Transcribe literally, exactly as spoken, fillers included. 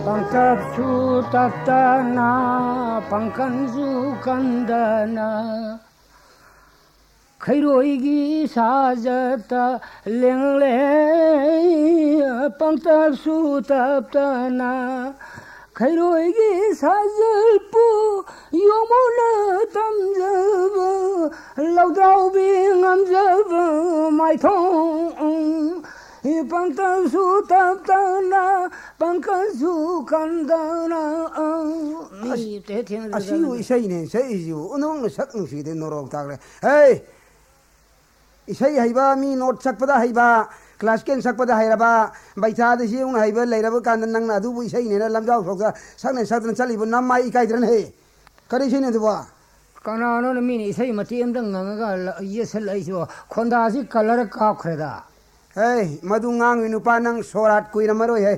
ꯄꯪꯇꯞꯁꯨ ꯇꯞꯇꯅ, ꯄꯪꯀꯟꯁꯨ ꯀꯟꯗꯅ, ꯈꯩꯔꯣꯏꯒꯤ ꯁꯥꯖꯠꯇ ꯂꯦꯡꯂꯦ꯫ ꯄꯪꯇꯞꯁꯨ ꯇꯞꯇꯅ, ꯈꯩꯔꯣꯏꯒꯤ ꯁꯥꯖꯠꯄꯨ ꯌꯣꯡꯃꯣꯅ ꯇꯝꯖꯕ, ꯂꯧꯗ꯭ꯔꯥꯎꯕꯤ ꯉꯝꯖꯕ ꯃꯥꯏꯊꯣꯡ꯫ ꯄꯪꯇꯞꯁꯨ ꯇꯞꯇꯅ, ꯄꯪꯀꯟꯁꯨ ꯀꯟꯗꯅ꯫ ꯃꯤ ꯑꯁ, ꯇꯦ ꯊꯦꯡꯅ ꯑꯁꯤꯕꯨ ꯏꯁꯩꯅꯦ ꯁꯛꯏꯁꯤꯕꯨ꯫ ꯑꯣꯟꯊꯣꯛꯅ ꯁꯛ ꯅꯨꯡꯁꯤꯗꯦ, ꯅꯣꯔꯣꯛ ꯇꯥꯈ꯭ꯔꯦ꯫ ꯍꯦ! ꯏꯁꯩ ꯍꯩꯕ ꯃꯤ, ꯅꯣꯠ ꯁꯛꯄꯗ ꯍꯩꯕ, ꯀ꯭ꯂꯥꯁꯤꯀꯦꯜ ꯁꯛꯄꯗ ꯍꯩꯔꯕ, ꯕꯩꯊꯥꯗ ꯌꯦꯡꯅ ꯍꯩꯕ ꯂꯩꯔꯕ ꯀꯥꯟꯗ, ꯅꯪꯅ ꯑꯗꯨꯕꯨ ꯏꯁꯩꯅꯦꯅ ꯂꯝꯖꯥꯎ ꯁꯣꯛꯇ ꯁꯛꯅ ꯁꯛꯇꯅ ꯆꯠꯂꯤꯕ ꯅꯃꯥꯏ ꯏꯀꯥꯏꯗ꯭ꯔꯅ ꯍꯦ? ꯀꯔꯤ ꯏꯁꯩꯅꯣ ꯑꯗꯨꯕꯣ? ꯀꯅꯥꯅꯣꯅ ꯃꯤꯅ ꯏꯁꯩ ꯃꯇꯦꯛ ꯑꯃꯇꯪ ꯉꯪꯉꯒ ꯂ-, ꯌꯦꯠꯁꯜꯂꯛꯏꯁꯤꯕꯣ? ꯈꯣꯟꯗꯥꯁꯤ ꯀꯂꯔ ꯀꯥꯞꯈ꯭ꯔꯦꯗ꯫ ꯍꯦ, ꯃꯗꯨ ꯉꯥꯡꯉꯤ ꯅꯨꯄꯥ, ꯅꯪ ꯁꯣꯔꯥꯠ ꯀꯨꯏꯔꯝꯃꯔꯣꯏ ꯍꯦ꯫